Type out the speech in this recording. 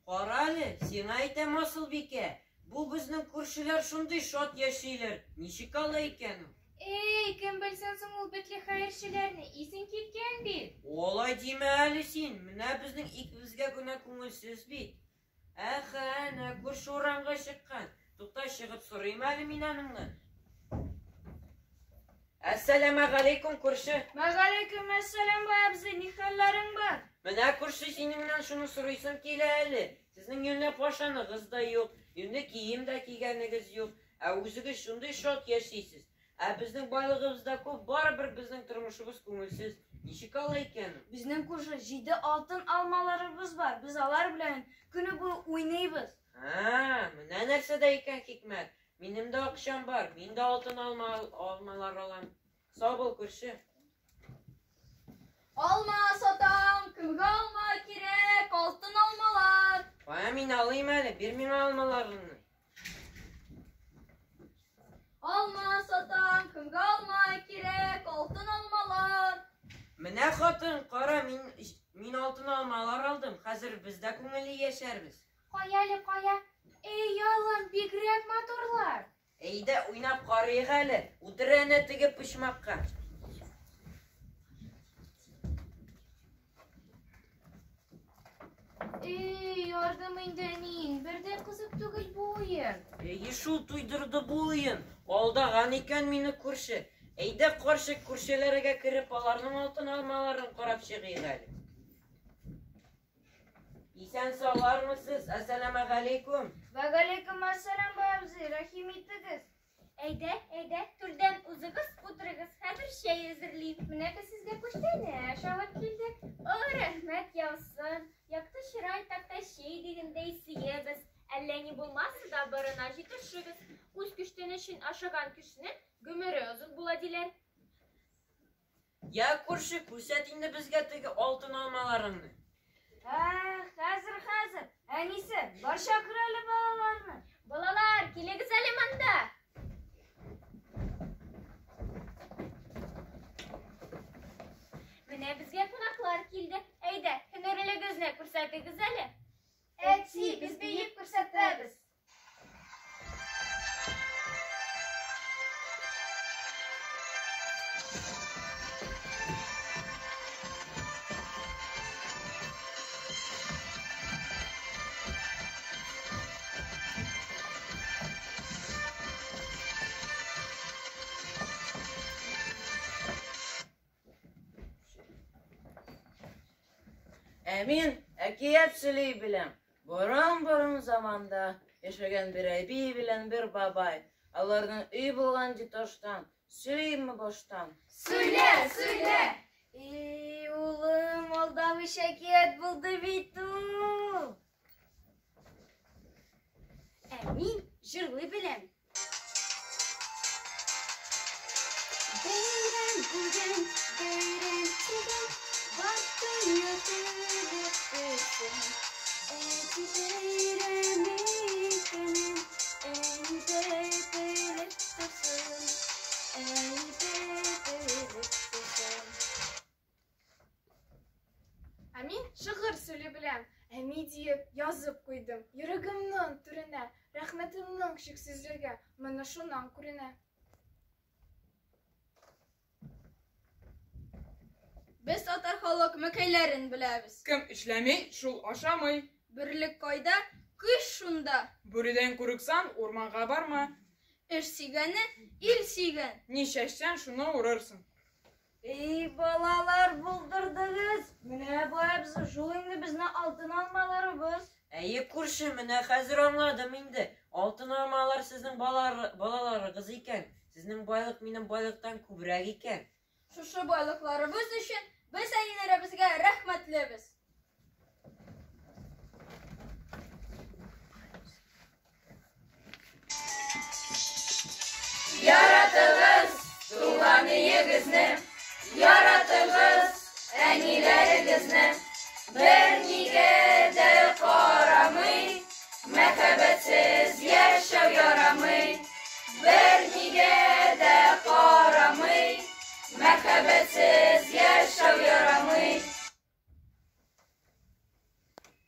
Кара әле, сиңа әйтәм, Асылбикә, бу безнең күршеләр шундый шат яшиләр, ничек алай икән ул? Эй, кем белсен соң ул бетле хәерчеләрне, исең киткән бит. Алай димә әле син, менә безнең икебезгә генә күңелсез бит. Әхә, әнә күрше урамга чыккан. Тукта, чыгып сорыйм әле мин аныңны. Әссәламәгаләйкүм, күрше. Вәгаләйкүм әссәлам, бай абзый, ни хәлләрең бар? Менә күрше, синең белән шуны сорыйсым килә әле. Сезнең юньле пашаныгыз да юк, юньле кием дә кигәнегез юк, ә үзегез шундый шат яшисез. Ә безнең байлыгыбыз да күп, барыбер безнең тормышыбыз күңелсез. Ничек алай икән ул? Безнең күрше җиде алтын алмаларыбыз бар. Без алар белән көне буе уйныйбыз. А, менә нәрсәдә икән хикмәт. Минем дә акчам бар, мин дә алтын алма алмалар алам. Сау бул, күрше. Алма сатам, кемгә алма кирәк, алтын алмалар. Кая мин алыйм әле, бир миңа алмаларыңны. Алма сатам, кемгә алма кирәк, алтын алмалар. Менә хатын, кара, мин мин алтын алмалар алдым. Хәзер без дә күңелле яшәрбез. Кая әле, кая? Эй, алым, бигрәк матурлар. Әйдә, уйнап карыйк әле. Утыр әнә теге почмакка. Эй, ярдым инде мин. Бер дә кызык түгел бу уен. Әйе шул туйдырды бу уен. Алдаган икән мине күрше. Әйдә, карчык күршеләргә кереп, аларның алтын алмаларын карап чыгыйк әле. Исән саулармысыз? Әссәламәгаләйкүм. Вәгаләйкүм әссәлам, бай абзый, рәхим итегез. Әйдә, әйдә, түрдән узыгыз, утырыгыз, хәзер чәй әзерлим. Менә без сезгә күчтәнәч алып килдек. О, рәхмәт яусын. Якты чырай такта чәй дигәндәй сөябез. Әллә ни булмаса да барына җитешегез. Үз күчтәнәчен ашаган кешенең гомере озын була диләр. Я, күрше, күрсәт инде безгә теге алтын алмаларыңны. Ә, хәзер, хәзер. Әнисе, бар чакыр әле балаларны. Балалар, килегез әле монда. Менә безгә кунаклар килде. Әйдә, һөнәрлегезне күрсәтегез әле. Әти, без биеп күрсәтәбез. Ә мин әкият сөйли беләм. Борын-борын заманда яшәгән бер әби белән бер бабай. Аларның өй булган ди таштан. Сөйлимме баштан? Сөйлә, сөйлә. Эй, улым, алдавыч әкият булды бит ул. Ә мин җырлый беләм. Бәйрәм бүген, бәйрәм бүген, бар дөнья көлеп торсын. Әти бәйрәме икәнен, әни дә белеп торсын, әни дә белеп торсын. Ә мин шигырь сөйли беләм. Әни диеп язып куйдым. Йөрәгемнең түренә, рәхмәтемнең чиксезлеге менә шуннан күренә. Без татар халык мәкальләрен беләбез. Кем эшләми, шул ашамый. Берлек кайда, көч шунда. Бүредән курыксаң, урманга барма. Эш сөйгәнне ил сөйгән. Ни чәчсәң, шуны урырсың. Эй, балалар, булдырдыгыз. Менә бай абзый, шул инде безнең алтын алмаларыбыз. Әйе, күрше, менә хәзер аңладым инде. Алтын алмалар сезнең балаларыгыз икән. Сезнең байлык минем байлыктан күбрәк икән. Шушы байлыкларыбыз өчен без әниләребезгә рәхмәтлебез. Яратыгыз туган өегезне, яратыгыз әниләрегезне. Бер